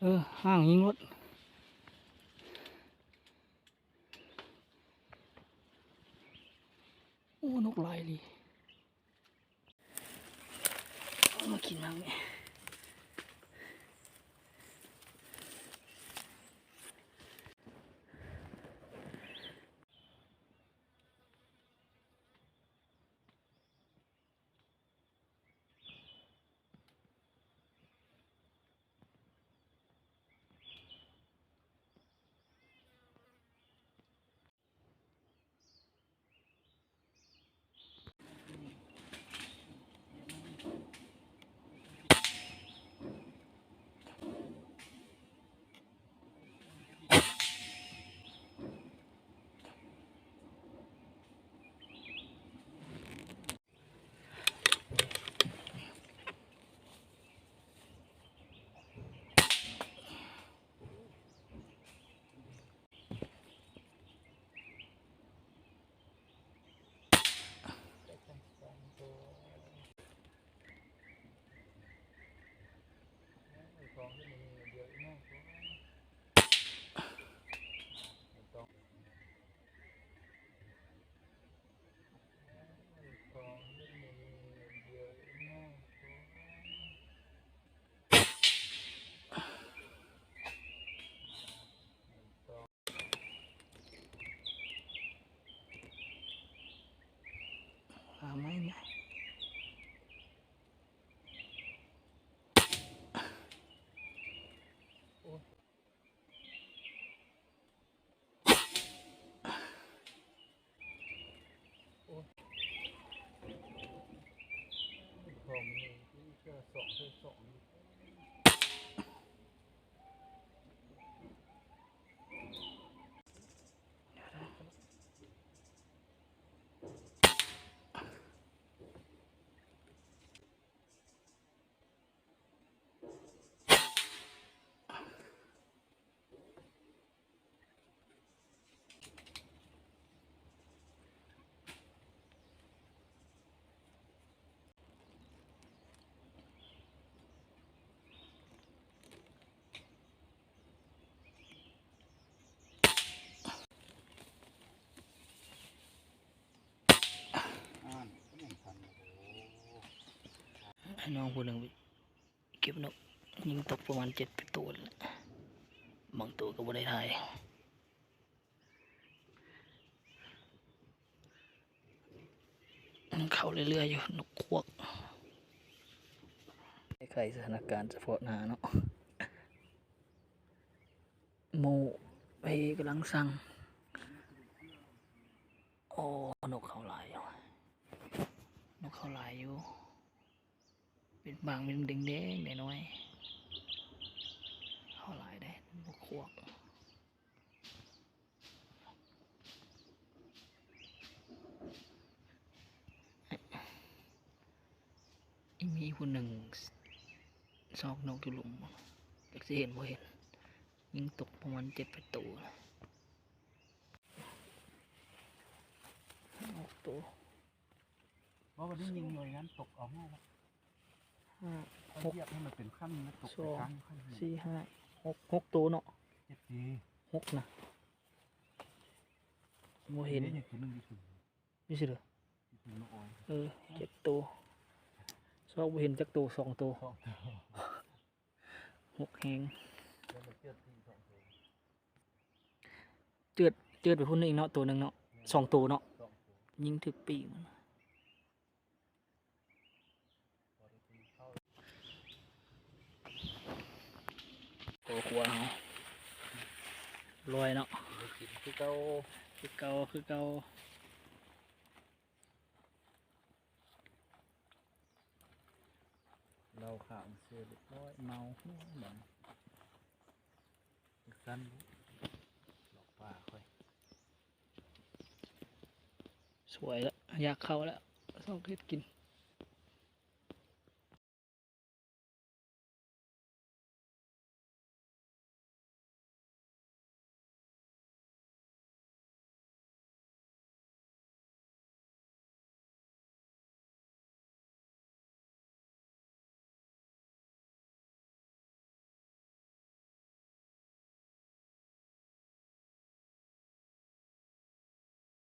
ເອີ ຫ້າງຍິງໂລດ. ໂອ້ ນົກຫຼາຍອີ່ຫຼີ. ມາກິນນ້ຳນີ້. ຫາໄມ້ມາ. ໂອ້ຍ ໂອ້ຍ ສອງ ສອງ ສອງ. ອ້າຍນ້ອງຜູ້ໜຶ່ງ ເກັບນົກ ຍິງຕົກປະມານເຈັດແປດໂຕແລ້ວ ບາງໂຕກໍບໍ່ໄດ້ຖ່າຍ. ເຂົ້າເລື້ອຍໆຢູ່ ນົກຄວກ. ໄຂສະຖານະການສະເພາະໜ້າເນາະ. ໝູ່ເພກຳລັງສັ່ງ. ໂອ້ ນົກເຂົ້າຫຼາຍຢູ່ ນົກເຂົ້າຫຼາຍຢູ່. ເປັນບາງເປັນແດງໆ ນ້ອຍໆ ເຂົ້າຫຼາຍເດ້ ນົກຄວກ. ມີຜູ້ໜຶ່ງຊອກນົກຢູ່ຫຼຸມ ຈັກຊິເຫັນບໍ່ເຫັນ. ຍິງຕົກປະມານເຈັດແປດໂຕ ຫົກໂຕ. ບໍ່ວ່າໄດ້ຍິງໜ່ວຍນັ້ນຕົກເອົາງ່າຍລະ ຫ້າ ຫົກ ເອົາຢຽບໃຫ້ມັນເປັນຂັ້ນ ມັນຕົກໄປກາງຂັ້ນ ສອງ ສີ່ ຫ້າ ຫົກ ຫົກໂຕເນາະ ເຈັດຕີ ຫົກນະ ບໍ່ເຫັນ ນີ້ຕົວໜຶ່ງຢູ່ສູງ ຢູ່ຊິເດີ ຢູ່ສູງນ້ອງອອຍ ເອີ ເຈັດໂຕ ຊອກບໍ່ເຫັນຈັກໂຕ ສອງໂຕ ສອງໂຕ. ຫົກແຮງ ເຈີດ ເຈີດໄປພຸ້ນອີກເນາະ ໂຕໜຶ່ງເນາະ ສອງໂຕເນາະ ຍິງຖືກປີກມັນ. ໂຕຂົວເຮົາ ລອຍເນາະ ໄດ້ກິນຄືເກົ່າ ຄືເກົ່າ ຄືເກົ່າ. ເຫຼົ້າຂາວເສຍຮຽບຮ້ອຍ ເມົາຫົວບັງ ຈັກຊັ້ນ ດອກປາຂ້ອຍ ສວຍລະ ຢາກເຂົ້າລະ ຊອກເຮັດກິນ.